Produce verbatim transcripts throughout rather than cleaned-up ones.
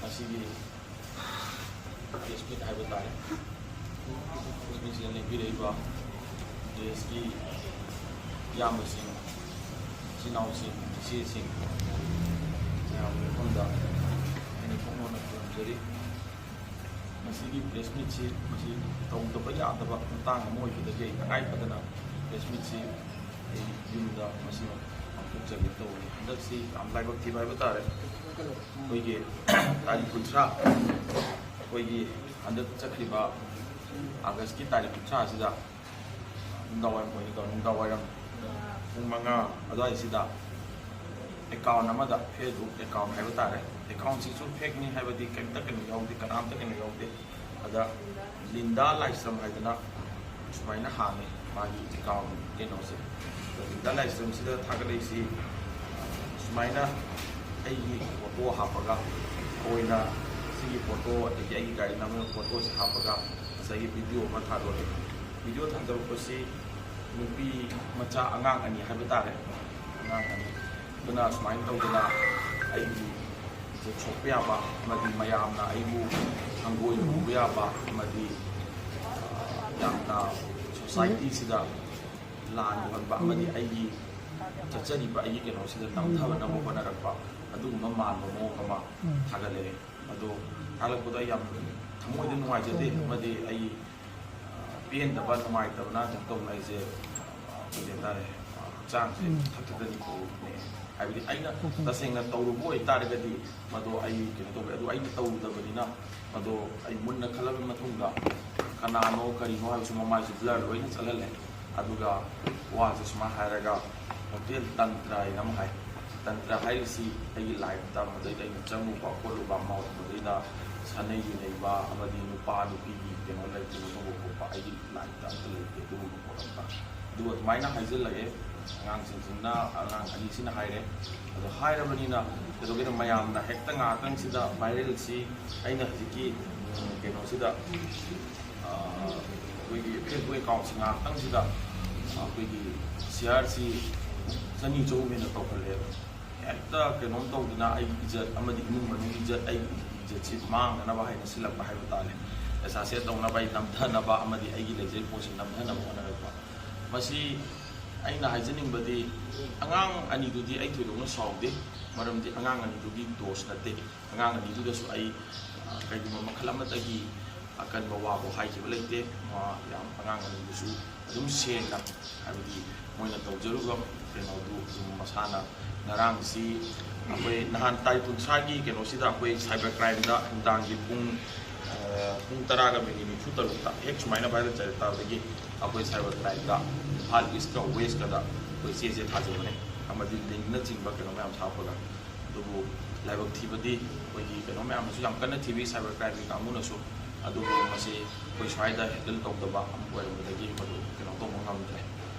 ꯉꯁꯤꯒꯤ ꯄ꯭ꯔꯦꯁ ꯃꯤꯠ ꯍꯥꯏꯕ ꯇꯥꯔꯦ꯫ ꯄ꯭ꯔꯦꯁ ꯃꯤꯠꯁꯤꯗ ꯂꯦꯡꯕꯤꯔꯛꯏꯕ ꯄ꯭ꯔꯦꯁꯀꯤ ꯏꯌꯥꯝꯕꯁꯤꯡ, ꯏꯆꯤꯟ ꯏꯅꯥꯎꯁꯤꯡ, ꯏꯆꯦꯁꯤꯡ, ꯃꯌꯥꯝꯒꯤ ꯃꯐꯝꯗ ꯑꯩꯅ ꯊꯣꯡ ꯂꯣꯟꯅ ꯈꯨꯔꯨꯝꯖꯔꯤ꯫ ꯃꯁꯤꯒꯤ ꯄ꯭ꯔꯦꯁ ꯃꯤꯠꯁꯤ ꯃꯁꯤ ꯇꯧꯗꯕ ꯌꯥꯗꯕ ꯃꯇꯥꯡ ꯑꯃ ꯑꯣꯏꯕꯗꯒꯤ ꯑꯩ ꯇꯉꯥꯏ ꯐꯗꯅ ꯄ꯭ꯔꯦꯁ ꯃꯤꯠꯁꯤ ꯑꯩ ꯌꯨꯝꯗ ꯃꯁꯤ ꯄꯥꯡꯊꯣꯛꯆꯒꯦ ꯇꯧꯕꯅꯤ꯫ ꯍꯟꯗꯛꯁꯤ ꯌꯥꯝ ꯂꯥꯏꯕꯛ ꯊꯤꯕ ꯍꯥꯏꯕ ꯇꯥꯔꯦ꯫ ꯑꯩꯈꯣꯏꯒꯤ ꯇꯥꯔꯤꯛ ꯀꯨꯟꯊ꯭ꯔꯥ, ꯑꯩꯈꯣꯏꯒꯤ ꯍꯟꯗꯛ ꯆꯠꯈ꯭ꯔꯤꯕ ꯑꯥꯒꯁꯀꯤ ꯇꯥꯔꯤꯛ ꯀꯨꯟꯊ꯭ꯔꯥ ꯑꯁꯤꯗ ꯅꯨꯡꯗꯥꯡꯋꯥꯏꯔꯝ ꯑꯣꯏꯅꯤꯀꯣ, ꯅꯨꯡꯗꯥꯡꯋꯥꯏꯔꯝ ꯄꯨꯡ ꯃꯉꯥ ꯑꯗꯨꯋꯥꯏꯁꯤꯗ ꯑꯦꯀꯥꯎꯟ ꯑꯃꯗ, ꯐꯦꯁꯕꯨꯛ ꯑꯦꯀꯥꯎꯟ ꯍꯥꯏꯕ ꯇꯥꯔꯦ, ꯑꯦꯀꯥꯎꯟꯁꯤꯁꯨ ꯐꯦꯛꯅꯤ ꯍꯥꯏꯕꯗꯤ ꯀꯔꯤꯝꯇ ꯀꯩꯅꯣ ꯌꯥꯎꯗꯦ, ꯀꯅꯥꯝꯇ ꯀꯩꯅꯣ ꯌꯥꯎꯗꯦ꯫ ꯑꯗ ꯂꯤꯟꯗꯥ ꯂꯥꯏꯁ꯭ꯔꯝ ꯍꯥꯏꯗꯅ ꯁꯨꯃꯥꯏꯅ ꯍꯥꯡꯉꯤ ꯃꯥꯒꯤ ꯑꯦꯀꯥꯎꯟ ꯀꯩꯅꯣꯁꯦ꯫ ꯑꯗꯣ ꯂꯤꯟꯗꯥ ꯂꯥꯏꯁ꯭ꯔꯝꯁꯤꯗ ꯊꯥꯒꯠꯂꯛꯏꯁꯤ ꯁꯨꯃꯥꯏꯅ ꯑꯩꯒꯤ ꯐꯣꯇꯣ ꯍꯥꯞꯄꯒ, ꯑꯣꯏꯅ ꯁꯤꯒꯤ ꯐꯣꯇꯣ ꯑꯗꯒꯤ ꯑꯩꯒꯤ ꯒꯥꯔꯤ ꯅꯝꯕꯔ ꯐꯣꯇꯣꯁꯦ ꯍꯥꯞꯄꯒ ꯉꯁꯥꯏꯒꯤ ꯚꯤꯗꯤꯑꯣ ꯑꯃ ꯊꯥꯗꯣꯔꯛꯑꯦ꯫ ꯚꯤꯗꯤꯑꯣ ꯊꯥꯗꯣꯔꯛꯄꯁꯤ ꯅꯨꯄꯤ ꯃꯆꯥ ꯑꯉꯥꯡ ꯑꯅꯤ ꯍꯥꯏꯕ ꯇꯥꯔꯦ, ꯑꯉꯥꯡ ꯑꯅꯤ ꯑꯗꯨꯅ ꯁꯨꯃꯥꯏꯅ ꯇꯧꯗꯅ ꯑꯩꯒꯤ ꯏꯖꯠ ꯁꯣꯛꯄ ꯌꯥꯕ ꯑꯃꯗꯤ ꯃꯌꯥꯝꯅ ꯑꯩꯕꯨ ꯍꯪꯒꯣꯏꯅ ꯎꯕ ꯌꯥꯕ ꯑꯃꯗꯤ, ꯑ, ꯌꯥꯝꯅ ꯁꯣꯁꯥꯏꯇꯤꯁꯤꯗ ꯂꯥꯟ ꯎꯍꯟꯕ ꯑꯃꯗꯤ ꯑꯩꯒꯤ ꯆꯠꯆꯔꯤꯕ ꯑꯩꯒꯤ ꯀꯩꯅꯣꯁꯤꯗ ꯅꯝꯊꯅꯕ ꯍꯣꯠꯅꯔꯛꯄ ꯑꯗꯨꯒꯨꯝꯕ ꯃꯥꯟꯕ ꯃꯑꯣꯡ ꯑꯃ ꯊꯥꯒꯠꯂꯛꯑꯦ꯫ ꯑꯗꯣ ꯊꯥꯒꯠꯂꯛꯄꯗꯣ ꯑꯩ ꯌꯥꯝ ꯊꯃꯣꯏꯗ ꯅꯨꯡꯉꯥꯏꯖꯗꯦ ꯑꯃꯗꯤ ꯑꯩ ꯄꯦꯟꯗꯕ, ꯅꯨꯡꯉꯥꯏꯇꯕꯅ ꯀꯩꯅꯣ ꯇꯧꯕꯅ ꯑꯩꯁꯦ, ꯑ, ꯀꯩ ꯍꯥꯏꯇꯥꯔꯦ, ꯑ, ꯍꯛꯆꯥꯡꯁꯦ ꯊꯛ ꯊꯛꯇꯅꯤ ꯄꯨꯔꯛꯄꯅꯦ꯫ ꯍꯥꯏꯕꯗꯤ ꯑꯩꯅ ꯇꯁꯦꯡꯅ ꯇꯧꯔꯨꯕ ꯑꯣꯏꯇꯥꯔꯒꯗꯤ ꯃꯗꯣ ꯑꯩ ꯀꯩꯅꯣ ꯇꯧꯕ ꯌꯥꯏ꯫ ꯑꯗꯨ ꯑꯩꯅ ꯇꯧꯔꯨꯗꯕꯅꯤꯅ ꯃꯗꯣ ꯑꯩ ꯃꯨꯟꯅ ꯈꯜꯂꯕ ꯃꯇꯨꯡꯗ ꯀꯅꯥꯅꯣ ꯀꯔꯤꯅꯣ ꯍꯥꯏꯕꯁꯨ ꯃꯃꯥꯏꯁꯨ ꯕ꯭ꯂꯔ ꯂꯣꯏꯅ ꯆꯠꯍꯜꯂꯦ꯫ ꯑꯗꯨꯒ ꯋꯥꯁꯦ ꯁꯨꯃꯥꯏꯅ ꯍꯥꯏꯔꯒ, ꯍꯣꯇꯦꯜ ꯇꯟꯇ꯭ꯔ ꯍꯥꯏꯅ ꯑꯃ ꯍꯥꯏ꯫ ꯇꯟꯇ꯭ꯔ ꯍꯥꯏꯔꯤꯁꯤ ꯑꯩꯒꯤ ꯂꯥꯏꯐꯇ ꯃꯗꯩꯗ ꯑꯩꯅ ꯆꯪꯉꯨꯕ ꯈꯣꯠꯂꯨꯕ, ꯃꯗꯩꯗ ꯁꯥꯟꯅꯩ ꯌꯨꯅꯩꯕ ꯑꯃꯗꯤ ꯅꯨꯄꯥ ꯅꯨꯄꯤꯒꯤ ꯀꯩꯅꯣ ꯂꯩꯇꯕ ꯇꯧꯕ ꯈꯣꯠꯄ ꯑꯩꯒꯤ ꯂꯥꯏꯐꯇ ꯑꯝꯇ ꯂꯩꯇꯦ ꯑꯗꯨꯒꯨꯝꯕ ꯄꯣꯠ ꯑꯝꯇ꯫ ꯑꯗꯨꯒ ꯑꯗꯨꯃꯥꯏꯅ ꯍꯥꯏꯖꯤꯜꯂꯛꯑꯦ꯫ ꯑꯉꯥꯡꯁꯤꯡꯁꯤꯅ, ꯑꯉꯥꯡ ꯑꯅꯤꯁꯤꯅ ꯍꯥꯏꯔꯦ꯫ ꯑꯗꯣ ꯍꯥꯏꯔꯕꯅꯤꯅ ꯀꯩꯗꯧꯒꯦꯗ, ꯃꯌꯥꯝꯅ ꯍꯦꯛꯇ ꯉꯥꯏꯍꯥꯛꯇꯪꯁꯤꯗ ꯚꯥꯏꯔꯦꯜꯁꯤ ꯑꯩꯅ ꯍꯧꯖꯤꯛꯀꯤ, ꯎꯝ, ꯀꯩꯅꯣꯁꯤꯗ, ꯑ, ꯑꯩꯈꯣꯏꯒꯤ ꯐꯦꯁꯕꯨꯛ ꯑꯦꯀꯥꯎꯟꯁꯤ ꯉꯥꯏꯍꯥꯛꯇꯪꯁꯤꯗ ꯑꯩꯈꯣꯏꯒꯤ ꯁꯤꯌꯥꯔꯁꯤ ꯆꯅꯤ ꯆꯍꯨꯝ ꯍꯦꯟꯅ ꯇꯧꯈꯠꯂꯛꯑꯦꯕ꯫ ꯍꯦꯛꯇ ꯀꯩꯅꯣꯝ ꯇꯧꯗꯅ ꯑꯩꯒꯤ ꯏꯖꯠ ꯑꯃꯗꯤ ꯏꯃꯨꯡ ꯃꯅꯨꯡꯒꯤ ꯏꯖꯠ, ꯑꯩꯒꯤ ꯏꯖꯠꯁꯤ ꯃꯥꯡꯗꯅꯕ ꯍꯥꯏꯅ ꯁꯤꯜꯂꯛꯄ ꯍꯥꯏꯕ ꯇꯥꯔꯦ꯫ ꯑꯦꯁꯥꯁꯦ ꯇꯧꯅꯕ ꯑꯩ ꯅꯝꯊꯅꯕ ꯑꯃꯗꯤ ꯑꯩꯒꯤ ꯂꯩꯖꯔꯤꯕ ꯄꯣꯠꯁꯤ ꯅꯝꯊꯅꯕ ꯍꯣꯠꯅꯔꯛꯄ꯫ ꯃꯁꯤ ꯑꯩꯅ ꯍꯥꯏꯖꯅꯤꯡꯕꯗꯤ, ꯑꯉꯥꯡ ꯑꯅꯤꯗꯨꯗꯤ ꯑꯩ ꯊꯣꯏꯗꯣꯛꯅ ꯁꯥꯎꯗꯦ, ꯃꯔꯝꯗꯤ ꯑꯉꯥꯡ ꯑꯅꯤꯗꯨꯒꯤ ꯗꯣꯁ ꯅꯠꯇꯦ꯫ ꯑꯉꯥꯡ ꯑꯅꯤꯗꯨꯗꯁꯨ ꯑꯩ, ꯑ, ꯀꯩꯒꯨꯝꯕ ꯃꯈꯜ ꯑꯃꯠꯇꯒꯤ ꯑꯀꯟꯕ ꯋꯥꯐꯥꯎ ꯍꯥꯏꯈꯤꯕ ꯂꯩꯇꯦ꯫ ꯃꯥ ꯌꯥꯝ, ꯑꯉꯥꯡ ꯑꯅꯤꯗꯨꯁꯨ ꯑꯗꯨꯝ ꯁꯦꯡꯅ, ꯍꯥꯏꯕꯗꯤ ꯃꯣꯏꯅ ꯇꯧꯖꯔꯨꯕ ꯀꯩꯅꯣꯗꯨ ꯑꯗꯨꯝ ꯃꯁꯥꯅ ꯉꯔꯥꯡꯁꯤ ꯑꯩꯈꯣꯏ ꯅꯍꯥꯟ ꯇꯥꯔꯤꯛ ꯀꯨꯟꯊ꯭ꯔꯥꯒꯤ ꯀꯩꯅꯣꯁꯤꯗ ꯑꯩꯈꯣꯏ ꯁꯥꯏꯕꯔ ꯀ꯭ꯔꯥꯏꯝꯗ ꯅꯨꯡꯗꯥꯡꯒꯤ ꯄꯨꯡ, ꯑ, ꯄꯨꯡ ꯇꯔꯥꯒ ꯃꯤꯅꯤꯠ ꯅꯤꯐꯨ ꯇꯔꯨꯛꯇ ꯍꯦꯛ ꯁꯨꯃꯥꯏꯅ ꯚꯥꯏꯔꯦꯜ ꯆꯠꯂꯛ ꯇꯥꯕꯗꯒꯤ ꯑꯩꯈꯣꯏ ꯁꯥꯏꯕꯔ ꯀ꯭ꯔꯥꯏꯝꯗ ꯏꯝꯐꯥꯜ ꯏꯁꯀ ꯋꯦꯁꯀꯗ ꯑꯩꯈꯣꯏ ꯆꯦꯁꯦ ꯊꯥꯖꯕꯅꯦ, ꯑꯃꯗꯤ ꯂꯤꯡꯅꯆꯤꯡꯕ ꯀꯩꯅꯣ ꯃꯌꯥꯝ ꯍꯥꯞꯄꯒ꯫ ꯑꯗꯨꯕꯨ ꯂꯥꯏꯕꯛ ꯊꯤꯕꯗꯤ ꯑꯩꯈꯣꯏꯒꯤ ꯀꯩꯅꯣ ꯃꯌꯥꯝꯅꯁꯨ ꯌꯥꯝ ꯀꯟꯅ ꯊꯤꯕꯤ, ꯁꯥꯏꯕꯔ ꯀ꯭ꯔꯥꯏꯝꯒꯤ ꯀꯥꯡꯕꯨꯅꯁꯨ꯫ ꯑꯗꯨꯕꯨ ꯃꯁꯤ ꯑꯩꯈꯣꯏ ꯁ꯭ꯋꯥꯏꯗ ꯍꯦꯟꯗꯜ ꯇꯧꯗꯕ ꯑꯃ ꯑꯣꯏꯔꯝꯕꯗꯒꯤ ꯃꯗꯨ ꯀꯩꯅꯣ ꯇꯧꯕ ꯉꯝꯗ꯭ꯔꯦ꯫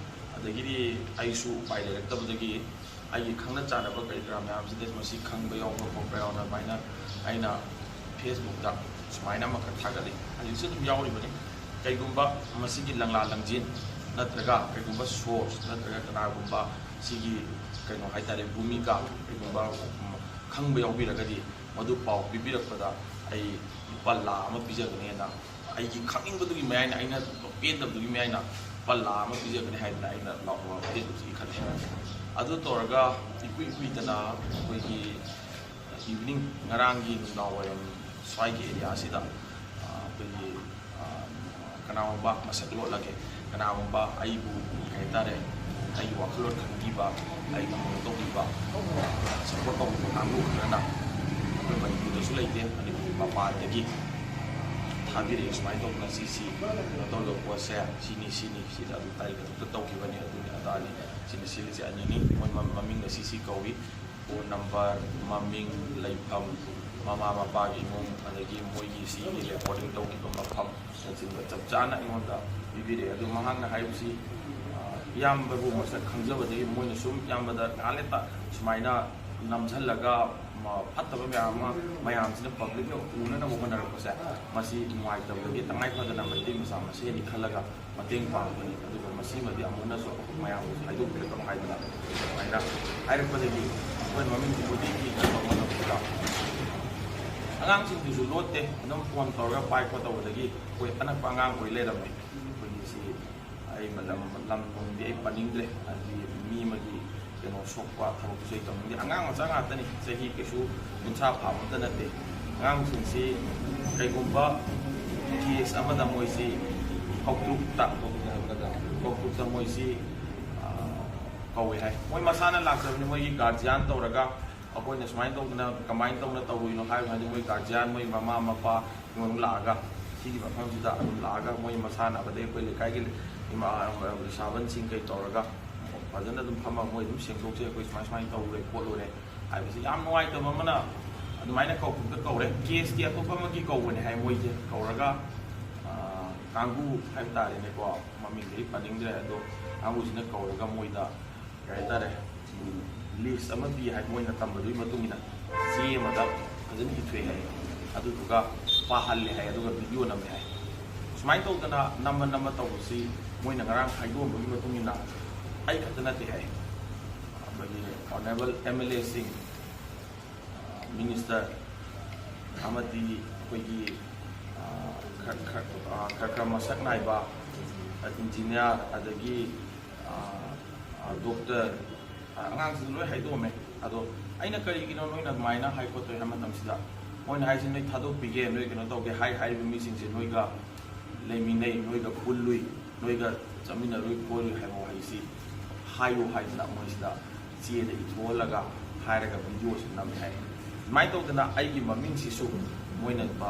ꯑꯗꯒꯤꯗꯤ ꯑꯩꯁꯨ ꯎꯄꯥꯏ ꯂꯩꯔꯛꯇꯕꯗꯒꯤ ꯑꯩꯒꯤ ꯈꯪꯅ ꯆꯥꯟꯅꯕ ꯀꯔꯤ ꯀꯔꯥ ꯃꯌꯥꯝꯁꯤꯗ ꯃꯁꯤ ꯈꯪꯕ ꯌꯥꯎꯕ ꯈꯣꯠꯄ ꯌꯥꯎꯅ ꯑꯗꯨꯃꯥꯏꯅ ꯑꯩꯅ ꯐꯦꯁꯕꯨꯛꯇ ꯁꯨꯃꯥꯏꯅ ꯑꯃꯈꯛ ꯊꯥꯒꯠꯂꯤ꯫ ꯍꯧꯖꯤꯛꯁꯨ ꯑꯗꯨꯝ ꯌꯥꯎꯔꯤꯕꯅꯤ꯫ ꯀꯩꯒꯨꯝꯕ ꯃꯁꯤꯒꯤ ꯂꯪꯂꯥ ꯂꯪꯖꯦꯟ ꯅꯠꯇ꯭ꯔꯒ ꯀꯩꯒꯨꯝꯕ ꯁꯣꯔꯁ ꯅꯠꯇ꯭ꯔꯒ ꯀꯅꯥꯒꯨꯝꯕ ꯁꯤꯒꯤ ꯀꯩꯅꯣ ꯍꯥꯏꯇꯥꯔꯦ, ꯚꯨꯃꯤꯀꯥ ꯀꯩꯒꯨꯝꯕ, ꯎꯝ, ꯈꯪꯕ ꯌꯥꯎꯕꯤꯔꯒꯗꯤ ꯃꯗꯨ ꯄꯥꯎ ꯄꯤꯕꯤꯔꯛꯄꯗ ꯑꯩ ꯂꯨꯄꯥ ꯂꯥꯈ ꯑꯃ ꯄꯤꯖꯒꯅꯦꯅ, ꯑꯩꯒꯤ ꯈꯪꯅꯤꯡꯕꯗꯨꯒꯤ ꯃꯌꯥꯏꯅ, ꯑꯩꯅ ꯄꯦꯟꯗꯕꯗꯨꯒꯤ ꯃꯌꯥꯏꯅ ꯂꯨꯄꯥ ꯂꯥꯈ ꯑꯃ ꯄꯤꯖꯒꯅꯤ ꯍꯥꯏꯗꯅ ꯑꯩꯅ ꯂꯥꯎ-, ꯂꯥꯎ-, ꯄꯦꯟꯗꯕꯁꯤ ꯏꯈꯠꯂꯦ꯫ ꯑꯗꯨ ꯇꯧꯔꯒ ꯏꯀꯨꯏ ꯀꯨꯏꯗꯅ ꯑꯩꯈꯣꯏꯒꯤ ꯏꯚꯤꯅꯤꯡ, ꯉꯔꯥꯡꯒꯤ ꯅꯨꯡꯗꯥꯡ ꯋꯥꯏꯔꯝ ꯁ꯭ꯋꯥꯏꯒꯤ ꯑꯦꯔꯤꯌꯥꯁꯤꯗ, ꯑ, ꯑꯩꯈꯣꯏꯒꯤ, ꯑ, ꯀꯅꯥꯒꯨꯝꯕ ꯃꯁꯛ ꯂꯣꯠꯂꯒꯦ, ꯀꯅꯥꯒꯨꯝꯕ ꯑꯩꯕꯨ, ꯀꯩ ꯍꯥꯏꯇꯥꯔꯦ, ꯑꯩꯒꯤ ꯋꯥꯈꯜꯂꯣꯟ ꯈꯪꯕꯤꯕ, ꯑꯩꯒꯤ ꯀꯩꯅꯣ ꯇꯧꯕꯤꯕ, ꯁꯞꯄꯣꯔꯠ ꯇꯧꯕꯤꯕ ꯀꯥꯡꯕꯨ ꯈꯔꯅ ꯑꯩꯈꯣꯏ ꯃꯅꯤꯄꯨꯔꯗꯁꯨ ꯂꯩꯇꯦ, ꯃꯅꯤꯄꯨꯔꯒꯤ ꯃꯄꯥꯟꯗꯒꯤ ꯊꯥꯕꯤꯔꯛꯑꯦ꯫ ꯁꯨꯃꯥꯏꯅ ꯇꯧꯗꯅ ꯁꯤꯁꯤ ꯀꯩꯅꯣ ꯇꯧꯔꯤꯕ ꯄꯣꯠꯁꯦ ꯁꯤꯅꯤ, ꯁꯤꯅꯤ, ꯁꯤꯗ ꯑꯗꯨ ꯇꯥꯔꯤꯛ ꯑꯗꯨꯛꯇ ꯇꯧꯈꯤꯕꯅꯤ, ꯑꯗꯨꯅꯤ ꯑꯗꯥꯅꯤ, ꯁꯤꯅ ꯁꯤꯜꯂꯤꯁꯦ ꯑꯅꯤꯅꯤ꯫ ꯃꯣꯏ ꯃ-, ꯃꯃꯤꯡꯅ ꯁꯤꯁꯤ ꯀꯧꯏ꯫ ꯐꯣꯟ ꯅꯝꯕꯔ, ꯃꯃꯤꯡ, ꯂꯩꯐꯝ, ꯃꯃꯥ ꯃꯄꯥꯒꯤ ꯏꯃꯨꯡ, ꯑꯗꯒꯤ ꯃꯣꯏꯒꯤ ꯁꯤꯒꯤ ꯔꯦꯀꯣꯔꯗꯤꯡ ꯇꯧꯈꯤꯕ ꯃꯐꯝꯅꯆꯤꯡꯕ ꯆꯞ ꯆꯥꯅ ꯑꯩꯉꯣꯟꯗ ꯄꯤꯕꯤꯔꯛꯑꯦ꯫ ꯑꯗꯨ ꯃꯍꯥꯛꯅ ꯍꯥꯏꯕꯁꯤ, ꯑ, ꯏꯌꯥꯝꯕꯕꯨ ꯃꯁꯛ ꯈꯪꯖꯕꯗꯒꯤ ꯃꯣꯏꯅ ꯁꯨꯝ ꯏꯌꯥꯝꯕꯗ ꯉꯥꯏꯍꯥꯛ ꯂꯩꯇ ꯁꯨꯃꯥꯏꯅ ꯅꯝꯁꯤꯜꯂꯒ ꯃ-, ꯐꯠꯇꯕ ꯃꯌꯥꯝ ꯑꯃ ꯃꯌꯥꯝꯁꯤꯅ ꯄꯕ꯭ꯂꯤꯛꯅ ꯎꯅꯅꯕ ꯍꯣꯠꯅꯔꯛꯄꯁꯦ, ꯃꯁꯤ ꯅꯨꯡꯉꯥꯏꯇꯕꯗꯒꯤ ꯇꯉꯥꯏ ꯐꯗꯅ ꯃꯩꯇꯩ ꯃꯆꯥ ꯃꯁꯦꯟꯅꯤ ꯈꯜꯂꯒ ꯃꯇꯦꯡ ꯄꯥꯡꯕꯅꯤ꯫ ꯑꯗꯨꯒ ꯃꯁꯤꯃꯗꯤ ꯑꯃꯨꯛ ꯍꯟꯅꯁꯨ ꯑꯩꯈꯣꯏ ꯃꯌꯥꯝꯕꯨꯁꯨ ꯍꯥꯏꯗꯣꯛꯄꯤꯔꯛꯀꯅꯨ ꯍꯥꯏꯗꯅ ꯑꯗꯨꯃꯥꯏꯅ ꯍꯥꯏꯔꯛꯄꯗꯒꯤ ꯑꯩꯈꯣꯏ ꯃꯃꯤꯡꯁꯤ ꯕꯣꯗꯤꯒꯤ ꯀꯩꯅꯣ ꯇꯧꯕ ꯃꯇꯝꯁꯤꯗ ꯑꯉꯥꯡꯁꯤꯡꯗꯨꯁꯨ ꯂꯣꯠꯇꯦ, ꯑꯗꯨꯝ ꯐꯣꯟ ꯇꯧꯔꯒ ꯄꯥꯏ ꯈꯣꯠ ꯇꯧꯕꯗꯒꯤ ꯑꯩꯈꯣꯏ ꯑꯅꯛꯄ ꯑꯉꯥꯡ ꯑꯣꯏ ꯂꯩꯔꯝꯃꯦ꯫ ꯑꯩꯈꯣꯏꯒꯤ ꯁꯤ ꯑꯩ ꯂꯝ ꯂꯝ ꯅꯨꯡꯗꯤ ꯑꯩ ꯄꯟꯅꯤꯡꯗ꯭ꯔꯦ, ꯍꯥꯏꯗꯤ ꯃꯤ ꯑꯃꯒꯤ ꯀꯩꯅꯣ ꯁꯣꯛꯄ ꯊꯕꯛꯇꯨꯁꯨ ꯑꯩ ꯇꯧꯅꯤꯡꯗꯦ꯫ ꯑꯉꯥꯡ ꯃꯆꯥ ꯉꯥꯛꯇꯅꯤ, ꯆꯍꯤ ꯀꯩꯁꯨ ꯀꯨꯟꯊ꯭ꯔꯥ ꯐꯥꯕ ꯑꯝꯇ ꯅꯠꯇꯦ꯫ ꯑꯉꯥꯡꯁꯤꯡꯁꯤ ꯀꯩꯒꯨꯝꯕ ꯀꯦꯁ ꯑꯃꯗ ꯃꯣꯏꯁꯤ ꯀꯧꯇ꯭ꯔꯨꯛꯇ ꯀꯧꯇ꯭ꯔꯨꯛꯇ ꯃꯣꯏꯁꯤ ꯀꯧꯋꯦ ꯍꯥꯏ꯫ ꯃꯣꯏ ꯃꯁꯥꯅ ꯂꯥꯛꯆꯕꯅꯤ, ꯃꯣꯏꯒꯤ ꯒꯥꯔꯖꯤꯌꯥꯟ ꯇꯧꯔꯒ ꯑꯩꯈꯣꯏꯅ ꯁꯨꯃꯥꯏꯅ ꯇꯧꯗꯅ ꯀꯃꯥꯏꯅ ꯇꯧꯅ ꯇꯧꯔꯨꯏꯅꯣ ꯍꯥꯏꯕ ꯍꯥꯏꯗꯤ ꯃꯣꯏ ꯒꯥꯔꯖꯤꯌꯥꯟ, ꯃꯣꯏ ꯃꯃꯥ ꯃꯄꯥ ꯃꯣꯏ ꯂꯥꯛꯑꯒ ꯁꯤꯒꯤ ꯃꯐꯝꯁꯤꯗ ꯑꯗꯨꯝ ꯂꯥꯛꯑꯒ ꯃꯣꯏ ꯃꯁꯥꯟꯅꯕꯗꯩ ꯑꯩꯈꯣꯏ ꯂꯩꯀꯥꯏꯒꯤ ꯏꯃꯥ ꯂꯩꯁꯥꯕꯟꯁꯤꯡ ꯀꯩ ꯇꯧꯔꯒ ꯐꯖꯅ ꯑꯗꯨꯝ ꯐꯝꯃꯒ ꯃꯣꯏ ꯑꯗꯨꯝ ꯁꯦꯡꯗꯣꯛꯆꯩ, ꯑꯩꯈꯣꯏ ꯁꯨꯃꯥꯏ ꯁꯨꯃꯥꯏꯅ ꯇꯧꯔꯦ ꯈꯣꯠꯂꯨꯔꯦ ꯍꯥꯏꯕꯁꯤ꯫ ꯌꯥꯝ ꯅꯨꯡꯉꯥꯏꯇꯕ ꯑꯃꯅ ꯑꯗꯨꯃꯥꯏꯅ ꯀꯧꯕꯗ ꯀꯧꯔꯦ, ꯀꯦꯁꯇꯤ ꯑꯇꯣꯞꯄ ꯑꯃꯒꯤ ꯀꯧꯕꯅꯦ ꯍꯥꯏ꯫ ꯃꯣꯏꯁꯦ ꯀꯧꯔꯒ ꯀꯥꯡꯕꯨ ꯍꯥꯏꯕ ꯇꯥꯔꯦꯅꯦꯀꯣ, ꯃꯃꯤꯡꯗꯤ ꯑꯩ ꯄꯟꯅꯤꯡꯗ꯭ꯔꯦ, ꯑꯗꯣ ꯀꯥꯡꯕꯨꯁꯤꯅ ꯀꯧꯔꯒ ꯃꯣꯏꯗ ꯀꯩ ꯍꯥꯏꯇꯥꯔꯦ, ꯂꯤꯁ ꯑꯃ ꯄꯤ ꯍꯥꯏ꯫ ꯃꯣꯏꯅ ꯇꯝꯕꯗꯨꯒꯤ ꯃꯇꯨꯡ ꯏꯟꯅ ꯆꯦ ꯑꯃꯗ ꯐꯖꯅ ꯏꯊꯣꯛꯑꯦ ꯍꯥꯏ, ꯑꯗꯨꯗꯨꯒ ꯄꯥꯍꯜꯂꯦ ꯍꯥꯏ, ꯑꯗꯨꯒ ꯚꯤꯗꯤꯑꯣ ꯅꯝꯃꯦ ꯍꯥꯏ꯫ ꯁꯨꯃꯥꯏꯅ ꯇꯧꯗꯅ ꯅꯝꯃ ꯅꯝꯃ ꯇꯧꯕꯁꯤ ꯃꯣꯏꯅ ꯉꯔꯥꯡ ꯍꯥꯏꯗꯣꯛꯑꯝꯕꯒꯤ ꯃꯇꯨꯡ ꯏꯟꯅ ꯑꯩ ꯈꯛꯇ ꯅꯠꯇꯦ ꯍꯥꯏ, ꯑꯩꯈꯣꯏꯒꯤ ꯑꯣꯅꯔꯦꯕꯜ ꯑꯦꯝ ꯑꯦꯜ ꯑꯦꯁꯤꯡ, ꯃꯤꯅꯤꯁꯇꯔ ꯑꯃꯗꯤ ꯑꯩꯈꯣꯏꯒꯤ ꯈꯔ ꯈꯔ ꯃꯁꯛ ꯅꯥꯏꯕ ꯏꯟꯖꯤꯅꯤꯌꯥꯔ, ꯑꯗꯒꯤ ꯗꯣꯛꯇꯔ, ꯑꯉꯥꯡꯁꯤꯡ ꯂꯣꯏ ꯍꯥꯏꯗꯣꯛꯑꯝꯃꯦ꯫ ꯑꯗꯣ ꯑꯩꯅ ꯀꯔꯤꯒꯤꯅꯣ ꯅꯣꯏꯅ ꯑꯗꯨꯃꯥꯏꯅ ꯍꯥꯏ ꯈꯣꯠꯇꯣꯏ ꯍꯥꯏꯕ ꯃꯇꯝꯁꯤꯗ ꯃꯣꯏꯅ ꯍꯥꯏꯁꯦ, ꯅꯣꯏ ꯊꯥꯗꯣꯛꯄꯤꯒꯦ, ꯅꯣꯏ ꯀꯩꯅꯣ ꯇꯧꯒꯦ ꯍꯥꯏ, ꯍꯥꯏꯔꯤꯕ ꯃꯤꯁꯤꯡꯁꯦ ꯅꯣꯏꯒ ꯂꯩꯃꯤꯟꯅꯩ, ꯅꯣꯏꯒ ꯄꯨꯜꯂꯨꯏ, ꯅꯣꯏꯒ ꯆꯠꯃꯤꯟꯅꯔꯨꯏ ꯈꯣꯠꯂꯨꯏ ꯍꯥꯏꯕ ꯋꯥꯍꯩꯁꯤ ꯍꯥꯏꯌꯨ ꯍꯥꯏꯗꯅ ꯃꯣꯏꯁꯤꯗ ꯆꯦꯗ ꯏꯊꯣꯛꯍꯜꯂꯒ ꯍꯥꯏꯔꯒ ꯚꯤꯗꯤꯑꯣꯁꯤ ꯅꯝꯃꯦ ꯍꯥꯏ꯫ ꯑꯗꯨꯃꯥꯏꯅ ꯇꯧꯗꯅ ꯑꯩꯒꯤ ꯃꯃꯤꯡꯁꯤꯁꯨ ꯃꯣꯏꯅ, ꯑ,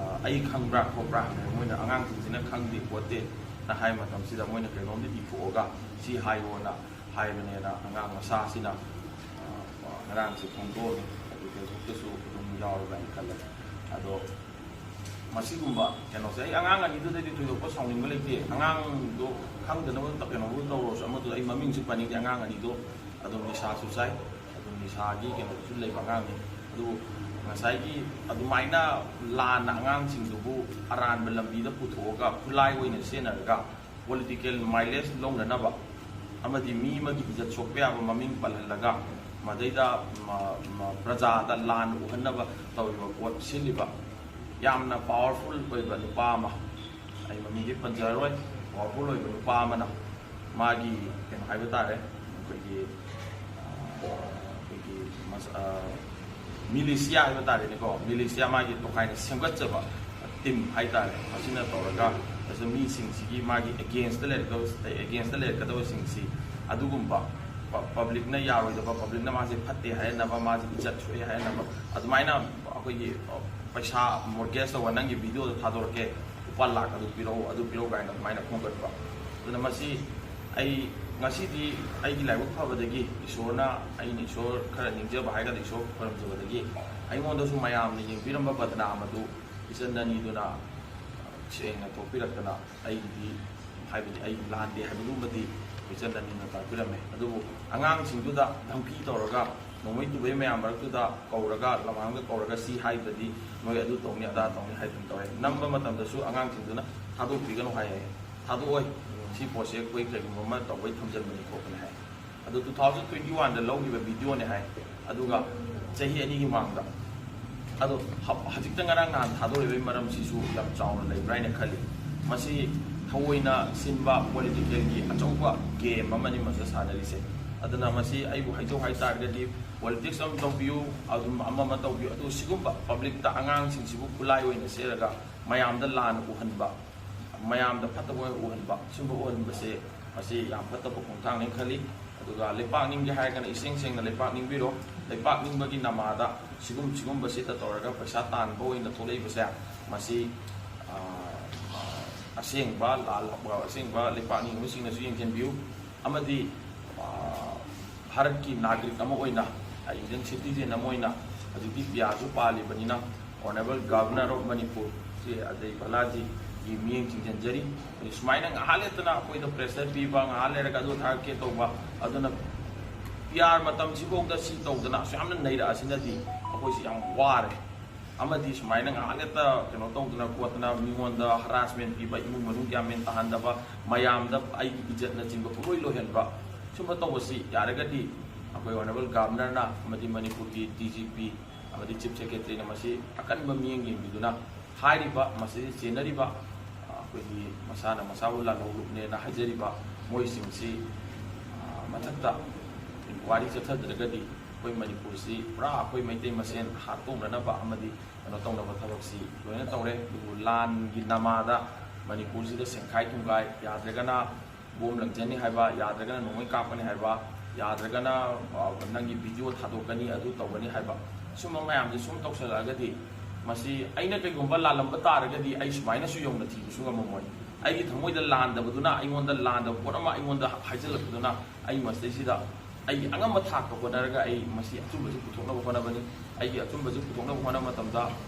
ꯑ, "ꯑꯩ ꯈꯪꯕ꯭ꯔꯥ ꯈꯣꯠꯄ꯭ꯔꯥ?" ꯍꯪꯉꯦ꯫ ꯃꯣꯏꯅ, "ꯑꯉꯥꯡꯁꯤꯡꯁꯤꯅ ꯈꯪꯗꯦ ꯈꯣꯠꯇꯦꯅ" ꯍꯥꯏꯕ ꯃꯇꯝꯁꯤꯗ ꯃꯣꯏꯅ ꯀꯩꯅꯣꯝꯗ ꯏꯊꯣꯛꯑꯒ ꯁꯤ ꯍꯥꯏꯌꯣꯅ ꯍꯥꯏꯕꯅꯦꯅ ꯑꯉꯥꯡ ꯃꯆꯥꯁꯤꯅ, ꯑ, ꯉꯔꯥꯡꯁꯦ ꯐꯣꯡꯗꯣꯛꯑꯝꯃꯤ꯫ ꯑꯗꯨ Facebookꯇꯁꯨ ꯑꯗꯨꯝ ꯌꯥꯎꯔꯕ꯭ꯔꯥ ꯍꯥꯏꯅ ꯈꯜꯂꯦ꯫ ꯑꯗꯣ ꯃꯁꯤꯒꯨꯝꯕ ꯀꯩꯅꯣꯁꯦ ꯑꯩ ꯑꯉꯥꯡ ꯑꯅꯤꯗꯨꯗꯗꯤ ꯊꯣꯏꯗꯣꯛꯄ ꯁꯥꯎꯅꯤꯡꯕ ꯂꯩꯇꯦ꯫ ꯑꯉꯥꯡꯗꯣ ꯈꯪꯗꯅꯕ ꯀꯩꯅꯣꯕꯨ ꯇꯧꯔꯁꯨ, ꯑꯃꯗꯨ ꯑꯩ ꯃꯃꯤꯡꯁꯨ ꯄꯟꯅꯤꯡꯗꯦ꯫ ꯑꯉꯥꯡ ꯑꯅꯤꯗꯣ ꯑꯗꯨꯝ ꯅꯤꯁꯥꯁꯨ ꯆꯥꯏ, ꯑꯗꯨꯝ ꯅꯤꯁꯥꯒꯤ ꯀꯩꯅꯣꯗꯁꯨ ꯂꯩꯕ ꯑꯉꯥꯡꯅꯤ꯫ ꯑꯗꯨꯕꯨ ꯉꯁꯥꯏꯒꯤ ꯑꯗꯨꯃꯥꯏꯅ ꯂꯥꯟꯅ ꯑꯉꯥꯡꯁꯤꯡꯗꯨꯕꯨ ꯑꯔꯥꯟꯕ ꯂꯝꯕꯤꯗ ꯄꯨꯊꯣꯛꯑꯒ ꯈꯨꯠꯂꯥꯏ ꯑꯣꯏꯅ ꯁꯤꯖꯤꯟꯅꯔꯒ ꯄꯣꯂꯤꯇꯤꯀꯦꯜ ꯃꯥꯏꯂꯦꯖ ꯂꯧꯅꯅꯕ ꯑꯃꯗꯤ ꯃꯤ ꯑꯃꯒꯤ ꯏꯖꯠ ꯁꯣꯛꯄ ꯌꯥꯕ ꯃꯃꯤꯡ ꯄꯜꯍꯜꯂꯒ ꯃꯗꯩꯗ ꯃ- ꯃ- ꯄ꯭ꯔꯖꯥꯗ ꯂꯥꯟ ꯎꯍꯟꯅꯕ ꯇꯧꯔꯤꯕ ꯄꯣꯠ ꯁꯤꯜꯂꯤꯕ ꯌꯥꯝꯅ ꯄꯥꯋꯔꯐꯨꯜ ꯑꯣꯏꯕ ꯅꯨꯄꯥ ꯑꯃ, ꯑꯩ ꯃꯃꯤꯡꯗꯤ ꯄꯟꯖꯔꯔꯣꯏ, ꯄꯥꯋꯔꯐꯨꯜ ꯑꯣꯏꯕ ꯅꯨꯄꯥ ꯑꯃꯅ ꯃꯥꯒꯤ ꯀꯩꯅꯣ ꯍꯥꯏꯕ ꯇꯥꯔꯦ, ꯑꯩꯈꯣꯏꯒꯤ ꯑꯩꯈꯣꯏꯒꯤ ꯃꯤꯂꯤꯁꯤꯌꯥ ꯍꯥꯏꯕ ꯇꯥꯔꯦꯅꯦꯀꯣ, ꯃꯤꯂꯤꯁꯤꯌꯥ ꯃꯥꯒꯤ ꯇꯣꯈꯥꯏꯅ ꯁꯦꯝꯒꯠꯆꯕ ꯇꯤꯝ ꯍꯥꯏꯇꯥꯔꯦ꯫ ꯃꯁꯤꯅ ꯇꯧꯔꯒ ꯑꯁꯤ ꯃꯤꯁꯤꯡꯁꯤꯒꯤ ꯃꯥꯒꯤ ꯑꯦꯒꯦꯟꯁꯇ ꯂꯩꯔꯛꯀꯗꯕ ꯑꯦꯒꯦꯟꯁꯇ ꯂꯩꯔꯛꯀꯗꯕꯁꯤꯡꯁꯤ ꯑꯗꯨꯒꯨꯝꯕ ꯄ- ꯄꯕ꯭ꯂꯤꯛꯅ ꯌꯥꯔꯣꯏꯗꯕ, ꯄꯕ꯭ꯂꯤꯛꯅ ꯃꯥꯁꯦ ꯐꯠꯇꯦ ꯍꯥꯏꯅꯕ, ꯃꯥꯁꯦ ꯏꯖꯠ ꯁꯣꯛꯑꯦ ꯍꯥꯏꯅꯕ, ꯑꯗꯨꯃꯥꯏꯅ ꯑꯩꯈꯣꯏꯒꯤ ꯄꯩꯁꯥ ꯃꯣꯔꯒꯦꯖ ꯇꯧꯕ, ꯅꯪꯒꯤ ꯚꯤꯗꯤꯑꯣꯗ ꯊꯥꯗꯣꯔꯛꯀꯦ, ꯂꯨꯄꯥ ꯂꯥꯛ ꯑꯗꯨ ꯄꯤꯔꯛꯎ, ꯑꯗꯨ ꯄꯤꯔꯛꯎ ꯀꯥꯏꯅ ꯑꯗꯨꯃꯥꯏꯅ ꯈꯣꯝꯒꯠꯄ꯫ ꯑꯗꯨꯅ ꯃꯁꯤ ꯑꯩ ꯉꯁꯤꯗꯤ ꯑꯩꯒꯤ ꯂꯥꯏꯕꯛ ꯐꯕꯗꯒꯤ, ꯏꯁꯣꯔꯅ, ꯑꯩꯅ ꯏꯁꯣꯔ ꯈꯔ ꯅꯤꯡꯖꯕ ꯍꯥꯏꯒꯗ꯭ꯔꯥ, ꯏꯁꯣꯔ ꯈꯣꯏꯔꯝꯖꯕꯗꯒꯤ ꯑꯩꯉꯣꯟꯗꯁꯨ ꯃꯌꯥꯝꯅ ꯌꯦꯡꯕꯤꯔꯝꯕ ꯕꯗꯅꯥꯝ ꯑꯗꯨ ꯏꯆꯟ ꯑꯅꯤꯗꯨꯅ ꯁꯦꯡꯅ ꯊꯣꯛꯄꯤꯔꯛꯇꯅ, ꯑꯩꯒꯤꯗꯤ, ꯍꯥꯏꯕꯗꯤ ꯑꯩ ꯂꯥꯟꯗꯦ ꯍꯥꯏꯕꯗꯨꯃꯗꯤ ꯏꯆꯟ ꯑꯅꯤꯅ ꯇꯥꯛꯄꯤꯔꯝꯃꯦ꯫ ꯑꯗꯨꯕꯨ ꯑꯉꯥꯡꯁꯤꯡꯗꯨꯗ ꯙꯝꯀꯤ ꯇꯧꯔꯒ, ꯅꯣꯡꯃꯩ ꯇꯨꯕꯩ ꯃꯌꯥꯝ ꯃꯔꯛꯇꯨꯗ ꯀꯧꯔꯒ, ꯂꯃꯥꯡꯗ ꯀꯧꯔꯒ ꯁꯤ ꯍꯥꯏꯗ꯭ꯔꯗꯤ ꯅꯣꯏ ꯑꯗꯨ ꯇꯧꯅꯤ ꯑꯗꯥ ꯇꯧꯅꯤ ꯍꯥꯏꯗꯅ ꯇꯧꯋꯦ꯫ ꯅꯝꯕ ꯃꯇꯝꯗꯁꯨ ꯑꯉꯥꯡꯁꯤꯡꯗꯨꯅ ꯊꯥꯗꯣꯛꯄꯤꯒꯅꯨ ꯍꯥꯏꯌꯦ꯫ ꯊꯥꯗꯣꯛꯑꯣꯏ, ꯁꯤ ꯄꯣꯠꯁꯦ ꯑꯩꯈꯣꯏ ꯀꯩꯒꯨꯝꯕ ꯑꯃ ꯇꯧꯕꯩ ꯊꯝꯖꯤꯟꯕꯅꯤ ꯈꯣꯠꯄꯅꯤ ꯍꯥꯏ꯫ ꯑꯗꯣ ꯇꯨ ꯊꯥꯎꯖꯟ ꯇ꯭ꯋꯦꯟꯇꯤ ꯋꯥꯟꯗ ꯂꯧꯈꯤꯕ ꯚꯤꯗꯤꯑꯣꯅꯦ ꯍꯥꯏ꯫ ꯑꯗꯨꯒ ꯆꯍꯤ ꯑꯅꯤꯒꯤ ꯃꯃꯥꯡꯗ, ꯑꯗꯣ ꯍ- ꯍꯧꯖꯤꯛꯇ ꯉꯔꯥꯡ ꯅꯍꯥꯟ ꯊꯥꯗꯣꯔꯛꯏꯕꯒꯤ ꯃꯔꯝꯁꯤꯁꯨ ꯌꯥꯝ ꯆꯥꯎꯅ ꯂꯩꯕ꯭ꯔꯥ ꯍꯥꯏꯅ ꯈꯜꯂꯤ꯫ ꯃꯁꯤ ꯊꯑꯣꯏꯅ ꯁꯤꯟꯕ ꯄꯣꯂꯤꯇꯤꯀꯦꯜꯒꯤ ꯑꯆꯧꯕ ꯒꯦꯝ ꯑꯃꯅꯤ ꯃꯁꯤꯗ ꯁꯥꯟꯅꯔꯤꯁꯦ꯫ ꯑꯗꯨꯅ ꯃꯁꯤ ꯑꯩꯕꯨ ꯍꯥꯏꯗꯣꯛ ꯍꯥꯏ ꯇꯥꯔꯒꯗꯤ, ꯄꯣꯂꯤꯇꯤꯛꯁ ꯑꯃ ꯇꯧꯕꯤꯌꯨ, ꯑꯗꯨꯝ ꯑꯃ ꯑꯃ ꯇꯧꯕꯤꯌꯨ, ꯑꯗꯨ ꯁꯤꯒꯨꯝꯕ ꯄꯕ꯭ꯂꯤꯛꯇ ꯑꯉꯥꯡꯁꯤꯡꯁꯤꯕꯨ ꯈꯨꯠꯂꯥꯏ ꯑꯣꯏꯅ ꯁꯦꯠꯂꯒ ꯃꯌꯥꯝꯗ ꯂꯥꯟꯅ ꯎꯍꯟꯕ, ꯃꯌꯥꯝꯗ ꯐꯠꯇꯕ ꯑꯣꯏꯅ ꯎꯍꯟꯕ, ꯁꯨꯝꯕ ꯎꯍꯟꯕꯁꯦ, ꯃꯁꯤ ꯌꯥꯝ ꯐꯠꯇꯕ ꯈꯣꯡꯊꯥꯡꯅꯦ ꯈꯜꯂꯤ꯫ ꯑꯗꯨꯒ ꯂꯩꯄꯥꯛ ꯅꯤꯡꯒꯦ ꯍꯥꯏꯔꯒꯅ ꯏꯁꯦꯡ ꯁꯦꯡꯅ ꯂꯩꯄꯥꯛ ꯅꯤꯡꯕꯤꯔꯣ꯫ ꯂꯩꯄꯥꯛ ꯅꯤꯡꯕꯒꯤ ꯅꯃꯥꯗ ꯁꯤꯒꯨꯝ ꯁꯤꯒꯨꯝꯕꯁꯤꯗ ꯇꯧꯔꯒ ꯄꯩꯁꯥ ꯇꯥꯟꯕ ꯑꯣꯏꯅ ꯊꯣꯛꯂꯛꯏꯕꯁꯦ, ꯃꯁꯤ, ꯑ, ꯑ, ꯑꯁꯦꯡꯕ ꯂꯥꯜ-, ꯑꯁꯦꯡꯕ ꯂꯩꯄꯥꯛ ꯅꯤꯡꯕꯁꯤꯡꯅꯁꯨ ꯌꯦꯡꯁꯤꯟꯕꯤꯌꯨ꯫ ꯑꯃꯗꯤ, ꯑ, ꯚꯥꯔꯠꯀꯤ ꯅꯥꯒꯔꯤꯛ ꯑꯃ ꯑꯣꯏꯅ, ꯏꯟꯗꯤꯌꯟ ꯁꯤꯇꯤꯖꯦꯟ ꯑꯃ ꯑꯣꯏꯅ, ꯍꯧꯖꯤꯛꯇꯤ ꯄꯤ ꯑꯥꯔꯁꯨ ꯄꯥꯜꯂꯤꯕꯅꯤꯅ, ꯑꯣꯅꯔꯦꯕꯜ ꯒꯚꯔꯅꯔ ꯑꯣꯐ ꯃꯅꯤꯄꯨꯔ ꯁꯤ ꯑꯖꯌ ꯚꯜꯂꯥꯖꯤꯒꯤ ꯃꯤꯠꯌꯦꯡ ꯆꯤꯡꯁꯤꯟꯖꯔꯤ꯫ ꯑꯩ ꯁꯨꯃꯥꯏꯅ ꯉꯥꯏꯍꯥꯛ ꯂꯩꯇꯅ ꯑꯩꯈꯣꯏꯗ ꯄ꯭ꯔꯦꯁꯔ ꯄꯤꯕ, ꯉꯥꯏꯍꯥꯛ ꯂꯩꯔꯒ ꯑꯗꯨ ꯊꯥꯔꯛꯀꯦ ꯇꯧꯕ, ꯑꯗꯨꯅ ꯄꯤ ꯑꯥꯔ ꯃꯇꯝꯁꯤꯐꯥꯎꯗ ꯁꯤ ꯇꯧꯗꯅ ꯑꯁꯨꯛ ꯌꯥꯝꯅ ꯅꯩꯔꯛꯑꯁꯤꯅꯗꯤ ꯑꯩꯈꯣꯏꯁꯤ ꯌꯥꯝ ꯋꯥꯔꯦ꯫ ꯑꯃꯗꯤ ꯁꯨꯃꯥꯏꯅ ꯉꯥꯏꯍꯥꯛ ꯂꯩꯇ ꯀꯩꯅꯣ ꯇꯧꯗꯅ ꯈꯣꯠꯇꯅ, ꯃꯤꯉꯣꯟꯗ ꯍꯔꯥꯁꯃꯦꯟ ꯄꯤꯕ, ꯏꯃꯨꯡ ꯃꯅꯨꯡ ꯒ꯭ꯌꯥꯟ ꯃꯦꯟ ꯇꯥꯍꯟꯗꯕ, ꯃꯌꯥꯝꯗ ꯑꯩꯒꯤ ꯏꯖꯠꯅꯆꯤꯡꯕ ꯄꯨꯡꯂꯣꯏ ꯂꯣꯏꯍꯟꯕ, ꯁꯨꯝꯕ ꯇꯧꯕꯁꯤ ꯌꯥꯔꯒꯗꯤ ꯑꯩꯈꯣꯏ Honourable Governorꯅ ꯑꯃꯗꯤ ꯃꯅꯤꯄꯨꯔꯒꯤ D G P ꯑꯃꯗꯤ Chief Secretaryꯅ ꯃꯁꯤ ꯑꯀꯟꯕ ꯃꯤꯠꯌꯦꯡ ꯌꯦꯡꯕꯤꯗꯨꯅ ꯍꯥꯏꯔꯤꯕ, ꯃꯁꯤꯗ ꯆꯦꯟꯅꯔꯤꯕ, ꯑ, ꯑꯩꯈꯣꯏꯒꯤ ꯃꯁꯥꯅ ꯃꯁꯥꯕꯨ ꯂꯥꯜꯍꯧꯂꯨꯞꯅꯦꯅ ꯍꯥꯏꯖꯔꯤꯕ ꯃꯣꯏꯁꯤꯡꯁꯤ, ꯑ, ꯃꯊꯛꯇ inquiry ꯆꯠꯊꯗ꯭ꯔꯒꯗꯤ ꯑꯩꯈꯣꯏ ꯃꯅꯤꯄꯨꯔꯁꯤ ꯄꯨꯔꯥ ꯑꯩꯈꯣꯏ ꯃꯩꯇꯩ ꯃꯁꯦꯟ ꯍꯥꯠꯇꯣꯛꯅꯅꯕ ꯑꯃꯗꯤ ꯀꯩꯅꯣ ꯇꯧꯅꯕ ꯊꯕꯛꯁꯤ ꯂꯣꯏꯅ ꯇꯧꯔꯦ꯫ ꯑꯗꯨꯕꯨ ꯂꯥꯟꯒꯤ ꯅꯃꯥꯗ ꯃꯅꯤꯄꯨꯔꯁꯤꯗ ꯁꯦꯡꯈꯥꯏ ꯊꯨꯡꯒꯥꯏ, ꯌꯥꯗ꯭ꯔꯒꯅ ꯕꯣꯝ ꯂꯪꯖꯅꯤ ꯍꯥꯏꯕ, ꯌꯥꯗ꯭ꯔꯒꯅ ꯅꯣꯡꯃꯩ ꯀꯥꯞꯀꯅꯤ ꯍꯥꯏꯕ, ꯌꯥꯗ꯭ꯔꯒꯅ, ꯑ, ꯅꯪꯒꯤ video ꯊꯥꯗꯣꯛꯀꯅꯤ, ꯑꯗꯨ ꯇꯧꯒꯅꯤ ꯍꯥꯏꯕ, ꯁꯨꯝꯕ ꯃꯌꯥꯝꯁꯦ ꯁꯨꯝ ꯇꯧꯁꯜꯂꯛꯑꯒꯗꯤ, ꯃꯁꯤ ꯑꯩꯅ ꯀꯩꯒꯨꯝꯕ ꯂꯥꯜꯂꯝꯕ ꯇꯥꯔꯒꯗꯤ ꯑꯩ ꯁꯨꯃꯥꯏꯅꯁꯨ ꯌꯧꯅ ꯊꯤꯕꯁꯨ ꯉꯝꯃꯝꯃꯣꯏ꯫ ꯑꯩꯒꯤ ꯊꯃꯣꯏꯗ ꯂꯥꯟꯗꯕꯗꯨꯅ, ꯑꯩꯉꯣꯟꯗ ꯂꯥꯟꯗꯕ ꯄꯣꯠ ꯑꯃ ꯑꯩꯉꯣꯟꯗ ꯍꯥꯏꯖꯤꯜꯂꯛꯄꯗꯨꯅ, ꯑꯩ ꯃꯁꯤꯗꯩꯁꯤꯗ ꯑꯩꯒꯤ ꯑꯉꯝꯕ ꯊꯥꯛꯇ ꯍꯣꯠꯅꯔꯒ ꯑꯩ ꯃꯁꯤ ꯑꯆꯨꯝꯕꯁꯤ ꯄꯨꯊꯣꯛꯅꯕ ꯍꯣꯠꯅꯕꯅꯤ꯫ ꯑꯩꯒꯤ ꯑꯆꯨꯝꯕꯁꯤ ꯄꯨꯊꯣꯛꯅꯕ ꯍꯣꯠꯅꯕ ꯃꯇꯝꯗ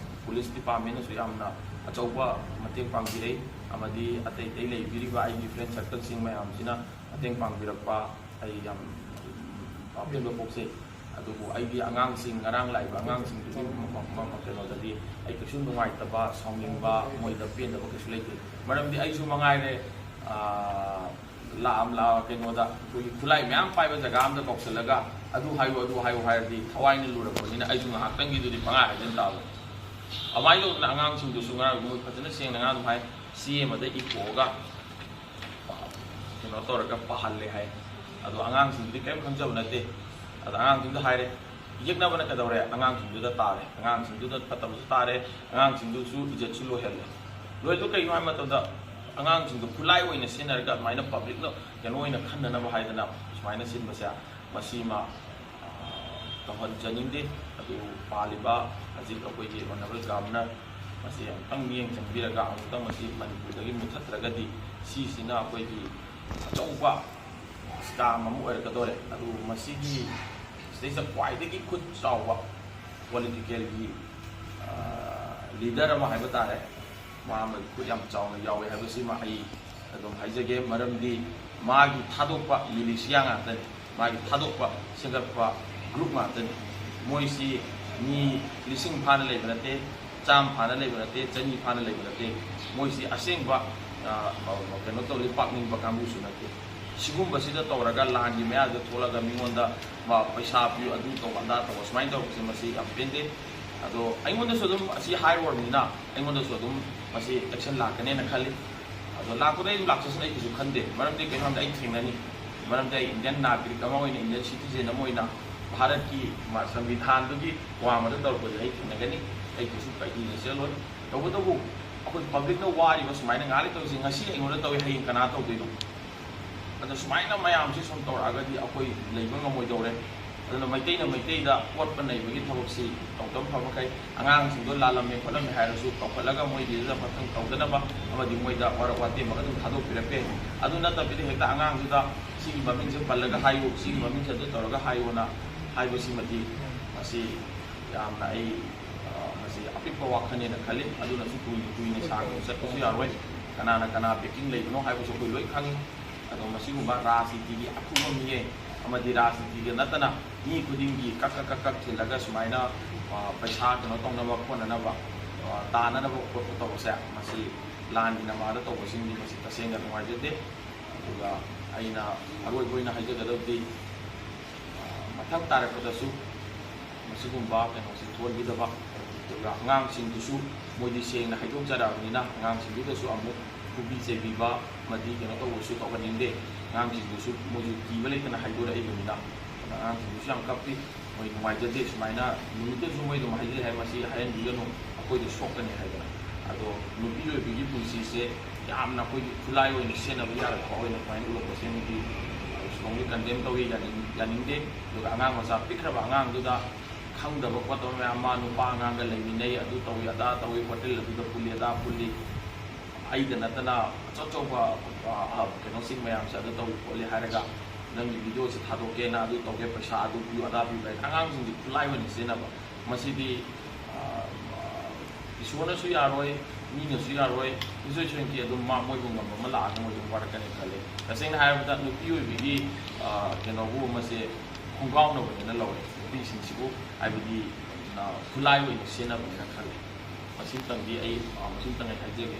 police departmentꯅꯁꯨ ꯌꯥꯝꯅ ꯑꯆꯧꯕ ꯃꯇꯦꯡ ꯄꯥꯡꯕꯤꯔꯦ, ꯑꯃꯗꯤ ꯑꯇꯩ ꯑꯇꯩ ꯂꯩꯕꯤꯔꯤꯕ ꯑꯩꯒꯤ friend circleꯁꯤꯡ ꯃꯌꯥꯝꯁꯤꯅ ꯃꯇꯦꯡ ꯄꯥꯡꯕꯤꯔꯛꯄ ꯑꯩ ꯌꯥꯝ ꯑꯄꯦꯟꯕ ꯄꯣꯛꯆꯩ꯫ ꯑꯗꯨꯕꯨ ꯑꯩꯒꯤ ꯑꯉꯥꯡꯁꯤꯡ, ꯉꯔꯥꯡ ꯂꯥꯛꯏꯕ ꯑꯉꯥꯡꯁꯤꯡꯗꯨꯒꯤ ꯃ-, ꯃ-, ꯃ-, ꯀꯩꯅꯣꯗꯗꯤ ꯑꯩ ꯀꯩꯁꯨ ꯅꯨꯡꯉꯥꯏꯇꯕ, ꯁꯥꯎꯅꯤꯡꯕ, ꯃꯣꯏꯗ ꯄꯦꯟꯗꯕ ꯀꯩꯁꯨ ꯂꯩꯇꯦ꯫ ꯃꯔꯝꯗꯤ ꯑꯩꯁꯨ ꯃꯉꯥꯏꯔꯦ, ꯑꯥ, ꯂꯥꯛꯑꯝ-, ꯂꯥꯛꯑ-, ꯀꯩꯅꯣꯗ ꯑꯩꯈꯣꯏꯒꯤ ꯈꯨꯠꯂꯥꯏ ꯃꯌꯥꯝ ꯄꯥꯏꯕ ꯖꯒꯥ ꯑꯃꯗ ꯀꯧꯁꯜꯂꯒ ꯑꯗꯨ ꯍꯥꯏꯌꯨ, ꯑꯗꯨ ꯍꯥꯏꯌꯨ ꯍꯥꯏꯔꯗꯤ ꯊꯋꯥꯏꯅ ꯂꯨꯔꯛꯄꯅꯤꯅ ꯑꯩꯁꯨ ꯉꯥꯏꯍꯥꯛꯇꯪꯒꯤꯗꯨꯗꯤ ꯄꯪꯍꯥꯏ ꯍꯥꯏꯖꯤꯟ ꯇꯥꯕꯅꯤ꯫ ꯑꯗꯨꯃꯥꯏꯅ ꯇꯧꯗꯅ ꯑꯉꯥꯡꯁꯤꯡꯗꯨꯁꯨ ꯉꯔꯥꯡ ꯃꯣꯏ ꯐꯖꯅ ꯁꯦꯡꯅ ꯉꯔꯥꯡ ꯑꯗꯨꯝ ꯍꯥꯏ, ꯆꯦ ꯑꯃꯗ ꯏꯊꯣꯛꯑꯒ ꯀꯩꯅꯣ ꯇꯧꯔꯒ ꯄꯥꯍꯜꯂꯦ ꯍꯥꯏ꯫ ꯑꯗꯣ ꯑꯉꯥꯡꯁꯤꯡꯗꯨꯗꯤ ꯀꯔꯤꯝ ꯈꯪꯖꯕ ꯅꯠꯇꯦ꯫ ꯑꯗꯣ ꯑꯉꯥꯡꯁꯤꯡꯗ ꯍꯥꯏꯔꯦ, ꯌꯦꯛꯅꯕꯅ ꯀꯩꯗꯧꯔꯦ? ꯑꯉꯥꯡꯁꯤꯡꯗꯨꯗ ꯇꯥꯔꯦ, ꯑꯉꯥꯡꯁꯤꯡꯗꯨꯗ ꯐꯠꯇꯕꯁꯨ ꯇꯥꯔꯦ, ꯑꯉꯥꯡꯁꯤꯡꯗꯨꯁꯨ ꯏꯖꯠꯁꯨ ꯂꯣꯏꯍꯜꯂꯦ꯫ ꯂꯣꯏꯗꯣ ꯀꯩꯅꯣ ꯍꯥꯏꯕ ꯃꯇꯝꯗ ꯑꯉꯥꯡꯁꯤꯡꯗꯣ ꯈꯨꯠꯂꯥꯏ ꯑꯣꯏꯅ ꯁꯤꯖꯤꯟꯅꯔꯒ ꯑꯗꯨꯃꯥꯏꯅ publicꯅ ꯀꯩꯅꯣ ꯑꯣꯏꯅ ꯈꯟꯅꯅꯕ ꯍꯥꯏꯗꯅ ꯁꯨꯃꯥꯏꯅ ꯁꯤꯟꯕꯁꯦ, ꯃꯁꯤꯃ, ꯑ, ꯇꯧꯍꯟꯖꯅꯤꯡꯗꯦ꯫ ꯑꯗꯨ ꯄꯥꯜꯂꯤꯕ ꯍꯧꯖꯤꯛ ꯑꯩꯈꯣꯏꯒꯤ Honourable Governor ꯃꯁꯤ ꯑꯃꯨꯛꯇꯪ ꯃꯤꯠꯌꯦꯡ ꯆꯪꯕꯤꯔꯒ ꯑꯃꯨꯛꯇꯪ ꯃꯁꯤ ꯃꯅꯤꯄꯨꯔꯗꯒꯤ ꯃꯨꯠꯊꯠꯇ꯭ꯔꯒꯗꯤ ꯁꯤꯁꯤꯅ ꯑꯩꯈꯣꯏꯒꯤ ꯑꯆꯧꯕ scam ꯑꯃ ꯑꯣꯏꯔꯛꯀꯗꯧꯔꯦ꯫ ꯑꯗꯨ ꯃꯁꯤꯒꯤ ꯁꯤꯗꯩꯁꯤꯗ ꯈ꯭ꯋꯥꯏꯗꯒꯤ ꯈꯨꯠ ꯆꯥꯎꯕ politicalꯒꯤ, ꯑ, leader ꯑꯃ ꯍꯥꯏꯕ ꯇꯥꯔꯦ, ꯃꯥ ꯑꯃ ꯈꯨꯠ ꯌꯥꯝ ꯆꯥꯎꯅ ꯌꯥꯎꯋꯦ ꯍꯥꯏꯕꯁꯤꯃ ꯑꯩ ꯑꯗꯨꯝ ꯍꯥꯏꯖꯒꯦ꯫ ꯃꯔꯝꯗꯤ ꯃꯥꯒꯤ ꯊꯥꯗꯣꯛꯄ militia ꯉꯥꯛꯇꯅꯤ, ꯃꯥꯒꯤ ꯊꯥꯗꯣꯛꯄ ꯁꯦꯝꯒꯠꯄ group ꯉꯥꯛꯇꯅꯤ꯫ ꯃꯣꯏꯁꯤ ꯃꯤ ꯂꯤꯁꯤꯡ ꯐꯥꯅ ꯂꯩꯕ ꯅꯠꯇꯦ, ꯆꯥꯝꯃ ꯐꯥꯅ ꯂꯩꯕ ꯅꯠꯇꯦ, ꯆꯅꯤ ꯐꯥꯅ ꯂꯩꯕ ꯅꯠꯇꯦ꯫ ꯃꯣꯏꯁꯤ ꯑꯁꯦꯡꯕ, ꯑ, ꯀꯩꯅꯣ ꯇꯧ, ꯂꯩꯄꯥꯛ ꯅꯤꯡꯕ ꯀꯥꯡꯕꯨꯁꯨ ꯅꯠꯇꯦ꯫ ꯁꯤꯒꯨꯝꯕꯁꯤꯗ ꯇꯧꯔꯒ ꯂꯥꯟꯒꯤ ꯃꯌꯥꯗ ꯊꯣꯛꯂꯒ ꯃꯤꯉꯣꯟꯗ ꯃꯥ ꯄꯩꯁꯥ ꯄꯤꯌꯨ, ꯑꯗꯨ ꯇꯧ, ꯑꯗꯥ ꯇꯧ, ꯁꯨꯃꯥꯏꯅ ꯇꯧꯔꯛꯄꯁꯦ ꯃꯁꯤ ꯌꯥꯝ ꯄꯦꯟꯗꯦ꯫ ꯑꯗꯣ ꯑꯩꯉꯣꯟꯗꯁꯨ ꯑꯗꯨꯝ ꯑꯁꯤ ꯍꯥꯏꯔꯨꯔꯕꯅꯤꯅ ꯑꯩꯉꯣꯟꯗꯁꯨ ꯑꯗꯨꯝ ꯃꯁꯤ action ꯂꯥꯛꯀꯅꯦꯅ ꯈꯜꯂꯤ꯫ ꯑꯗꯣ ꯂꯥꯛꯄꯗ ꯑꯩ ꯑꯗꯨꯝ ꯂꯥꯛꯆꯁꯅꯨ, ꯑꯩ ꯀꯩꯁꯨ ꯈꯟꯗꯦ꯫ ꯃꯔꯝꯗꯤ ꯀꯩꯅꯣ ꯍꯥꯏꯕꯗ ꯑꯩ ꯊꯦꯡꯅꯅꯤ꯫ ꯃꯔꯝꯗꯤ ꯑꯩ Indian ꯅꯥꯒꯔꯤꯛ ꯑꯃ ꯑꯣꯏꯅ, Indian citizen ꯑꯃ ꯑꯣꯏꯅ ꯚꯥꯔꯠꯀꯤ ꯃꯥ-, ꯁꯪꯕꯤꯙꯥꯟꯗꯨꯒꯤ ꯋꯥꯡꯃꯗ ꯇꯧꯔꯛꯄꯁꯦ ꯑꯩ ꯊꯦꯡꯅꯒꯅꯤ꯫ ꯑꯩ ꯀꯩꯁꯨ ꯀꯩꯗꯧꯅ ꯆꯦꯜꯂꯣꯏ꯫ ꯇꯧꯕꯇꯕꯨ ꯑꯩꯈꯣꯏ publicꯅ ꯋꯥꯔꯤꯕ ꯁꯨꯃꯥꯏꯅ ꯉꯥꯏꯍꯥꯛ ꯇꯧꯔꯤꯁꯦ, ꯉꯁꯤ ꯑꯩꯉꯣꯟꯗ ꯇꯧꯏ, ꯍꯌꯦꯡ ꯀꯅꯥ ꯇꯧꯗꯣꯏꯅꯣ? ꯑꯗꯣ ꯁꯨꯃꯥꯏꯅ ꯃꯌꯥꯝꯁꯤ ꯁꯨꯝ ꯇꯧꯔꯛꯑꯒꯗꯤ ꯑꯩꯈꯣꯏ ꯂꯩꯕ ꯉꯝꯃꯣꯏꯗꯧꯔꯦ꯫ ꯑꯗꯨꯅ ꯃꯩꯇꯩꯅ ꯃꯩꯇꯩꯗ ꯑꯣꯠꯄ ꯅꯩꯕꯒꯤ ꯊꯕꯛꯁꯤ ꯇꯧꯗꯕ ꯐꯕ ꯃꯈꯩ, ꯑꯉꯥꯡꯁꯤꯡꯗꯣ ꯂꯥꯜꯂꯝꯃꯦ ꯈꯣꯠꯂꯝꯃꯦ ꯍꯥꯏꯔꯁꯨ ꯀꯧꯈꯠꯂꯒ ꯃꯣꯏꯒꯤꯗꯨꯗ ꯃꯊꯪ ꯇꯧꯗꯅꯕ ꯑꯃꯗꯤ ꯃꯣꯏꯗ ꯋꯥꯔꯛ ꯋꯥꯇꯦꯝꯃꯒ ꯑꯗꯨꯝ ꯊꯥꯗꯣꯛꯄꯤꯔꯛꯄ ꯌꯥꯏ꯫ ꯑꯗꯨ ꯅꯠꯇꯕꯤꯗ ꯍꯦꯛꯇ ꯑꯉꯥꯡꯗꯨꯗ ꯁꯤꯒꯤ ꯃꯃꯤꯡꯁꯦ ꯄꯜꯂꯒ ꯍꯥꯏꯌꯨ, ꯁꯤꯒꯤ ꯃꯃꯤꯡꯁꯦ ꯑꯗꯨ ꯇꯧꯔꯒ ꯍꯥꯏꯌꯨꯅ ꯍꯥꯏꯕꯁꯤꯃꯗꯤ ꯃꯁꯤ ꯌꯥꯝꯅ ꯑꯩ, ꯑ, ꯃꯁꯤ ꯑꯄꯤꯛꯄ ꯋꯥꯈꯜꯅꯦꯅ ꯈꯜꯂꯤ꯫ ꯑꯗꯨꯅꯁꯨ ꯀꯨꯏꯅ ꯀꯨꯏꯅ ꯁꯥꯡꯅ ꯆꯠꯄꯁꯨ ꯌꯥꯔꯣꯏ꯫ ꯀꯅꯥꯅ ꯀꯅꯥ backing ꯂꯩꯕꯅꯣ ꯍꯥꯏꯕꯁꯨ ꯑꯩꯈꯣꯏ ꯂꯣꯏ ꯈꯪꯉꯤ꯫ ꯑꯗꯣ ꯃꯁꯤꯒꯨꯝꯕ ꯔꯥꯖꯅꯤꯇꯤꯒꯤ ꯑꯊꯨꯕ ꯃꯤꯑꯣꯏ ꯑꯃꯗꯤ ꯔꯥꯖꯅꯤꯇꯤꯒ ꯅꯠꯇꯅ ꯃꯤ ꯈꯨꯗꯤꯡꯒꯤ ꯀꯛ ꯀꯛ ꯀꯛ ꯀꯛ ꯊꯤꯜꯂꯒ ꯁꯨꯃꯥꯏꯅ, ꯑ, ꯄꯩꯁꯥ ꯀꯩꯅꯣ ꯇꯧꯅꯕ ꯈꯣꯠꯅꯅꯕ, ꯑ, ꯇꯥꯅꯅꯕ ꯈꯣꯠꯄ ꯇꯧꯕꯁꯦ ꯃꯁꯤ ꯂꯥꯟꯒꯤ ꯅꯃꯥꯗ ꯇꯧꯕꯁꯤꯡꯗꯤ ꯃꯁꯤ ꯇꯁꯦꯡꯅ ꯅꯨꯡꯉꯥꯏꯖꯗꯦ꯫ ꯑꯗꯨꯒ ꯑꯩꯅ ꯑꯔꯣꯏꯕ ꯑꯣꯏꯅ ꯍꯥꯏꯖꯒꯗꯕꯗꯤ, ꯑ, ꯃꯊꯪ ꯇꯥꯔꯛꯄꯗꯁꯨ ꯃꯁꯤꯒꯨꯝꯕ ꯀꯩꯅꯣꯁꯤ ꯊꯣꯛꯍꯟꯕꯤꯗꯕ, ꯑꯗꯨꯒ ꯑꯉꯥꯡꯁꯤꯡꯗꯨꯁꯨ ꯃꯣꯏꯗꯤ ꯁꯦꯡꯅ ꯍꯥꯏꯗꯣꯛꯆꯔꯛꯑꯕꯅꯤꯅ ꯑꯉꯥꯡꯁꯤꯡꯗꯨꯗꯁꯨ ꯑꯃꯨꯛ ꯐꯨꯕꯤ ꯆꯩꯕꯤꯕ ꯑꯃꯗꯤ ꯀꯩꯅꯣ ꯇꯧꯕꯁꯨ ꯇꯧꯍꯟꯅꯤꯡꯗꯦ꯫ ꯑꯉꯥꯡꯁꯤꯡꯗꯨꯁꯨ ꯃꯣꯏꯁꯨ ꯀꯤꯕ ꯂꯩꯇꯅ ꯍꯥꯏꯗꯣꯔꯛꯏꯕꯅꯤꯅ, ꯑꯗꯨꯅ ꯑꯉꯥꯡꯁꯤꯡꯗꯨꯁꯨ ꯌꯥꯝ ꯀꯞꯄꯤ꯫ ꯃꯣꯏ ꯅꯨꯡꯉꯥꯏꯖꯗꯦ꯫ ꯁꯨꯃꯥꯏꯅ ꯅꯨꯃꯤꯠꯇꯁꯨ ꯃꯣꯏ ꯑꯗꯨꯝ ꯍꯥꯏꯖꯩ ꯍꯥꯏ, "ꯃꯁꯤ ꯍꯥꯏꯍꯟꯕꯤꯒꯅꯨ, ꯑꯩꯈꯣꯏꯗ ꯁꯣꯛꯀꯅꯤ" ꯍꯥꯏꯗꯅ꯫ ꯑꯗꯣ ꯅꯨꯄꯤ ꯑꯣꯏꯕꯒꯤ ꯄꯨꯟꯁꯤꯁꯦ ꯌꯥꯝꯅ ꯑꯩꯈꯣꯏꯒꯤ ꯈꯨꯠꯂꯥꯏ ꯑꯣꯏꯅ ꯁꯤꯖꯤꯟꯅꯕ ꯌꯥꯔꯛꯄ ꯑꯣꯏꯅ ꯑꯗꯨꯃꯥꯏꯅ ꯎꯔꯛꯄꯁꯤꯃꯗꯤ strongly condemn ꯇꯧꯏ, ꯌꯥꯅꯤꯡ-, ꯌꯥꯅꯤꯡꯗꯦ꯫ ꯑꯗꯨꯒ ꯑꯉꯥꯡ ꯃꯆꯥ ꯄꯤꯛꯈ꯭ꯔꯕ ꯑꯉꯥꯡꯗꯨꯗ ꯈꯪꯗꯕ ꯈꯣꯠꯇꯕ ꯃꯌꯥꯝ, ꯃꯥ ꯅꯨꯄꯥ ꯑꯉꯥꯡꯒ ꯂꯩꯃꯤꯟꯅꯩ, ꯑꯗꯨ ꯇꯧꯏ, ꯑꯗꯥ ꯇꯧꯏ, ꯍꯣꯇꯦꯜ ꯑꯗꯨꯗ ꯄꯨꯜꯂꯤ, ꯑꯗꯥ ꯄꯨꯜꯂꯤ, ꯑꯩꯗ ꯅꯠꯇꯅ ꯑꯆꯧ ꯑꯆꯧꯕ, ꯑ, ꯑ, ꯀꯩꯅꯣꯁꯤꯡ ꯃꯌꯥꯝꯁꯦ ꯑꯗꯨ ꯇꯧꯏ ꯈꯣꯠꯂꯤ ꯍꯥꯏꯔꯒ, "ꯅꯪꯒꯤ videoꯁꯦ ꯊꯥꯗꯣꯛꯀꯦ, ꯅꯪ ꯑꯗꯨ ꯇꯧꯒꯦ, ꯄꯩꯁꯥ ꯑꯗꯨ ꯄꯤꯌꯨ, ꯑꯗꯥ ꯄꯤꯌꯨ" ꯍꯥꯏꯅ ꯑꯉꯥꯡꯁꯤꯡꯁꯤ ꯈꯨꯠꯂꯥꯏ ꯑꯣꯏꯅ ꯁꯤꯖꯤꯟꯅꯕ, ꯃꯁꯤꯗꯤ, ꯑ, ꯑ, ꯏꯁꯣꯔꯅꯁꯨ ꯌꯥꯔꯣꯏ, ꯃꯤꯅꯁꯨ ꯌꯥꯔꯣꯏ꯫ ꯏꯁꯣꯔ ꯏꯁꯣꯔꯒꯤ ꯑꯗꯨꯝ ꯃꯥ, ꯃꯣꯏꯕꯨ ꯉꯝꯕ ꯑꯃ ꯂꯥꯛꯑꯒ ꯃꯣꯏ ꯑꯗꯨꯝ ꯋꯥꯔꯛꯀꯅꯤ ꯈꯜꯂꯦ꯫ ꯇꯁꯦꯡꯅ ꯍꯥꯏꯔꯕꯗ ꯅꯨꯄꯤ ꯑꯣꯏꯕꯒꯤ, ꯑ, ꯀꯩꯅꯣꯕꯨ ꯑꯃꯁꯦ ꯈꯣꯡꯒꯥꯎꯅꯕꯅꯦꯅ ꯂꯧꯔꯦ꯫ ꯅꯨꯄꯤꯁꯤꯡꯁꯤꯕꯨ ꯍꯥꯏꯕꯗꯤ, ꯑ, ꯈꯨꯠꯂꯥꯏ ꯑꯣꯏꯅ ꯁꯤꯖꯤꯟꯅꯕꯅꯦꯅ ꯈꯜꯂꯦ꯫ ꯃꯁꯤꯃꯇꯪꯗꯤ ꯑꯩ, ꯑ, ꯃꯁꯤꯃꯇꯪ ꯑꯩ ꯍꯥꯏꯖꯒꯦ꯫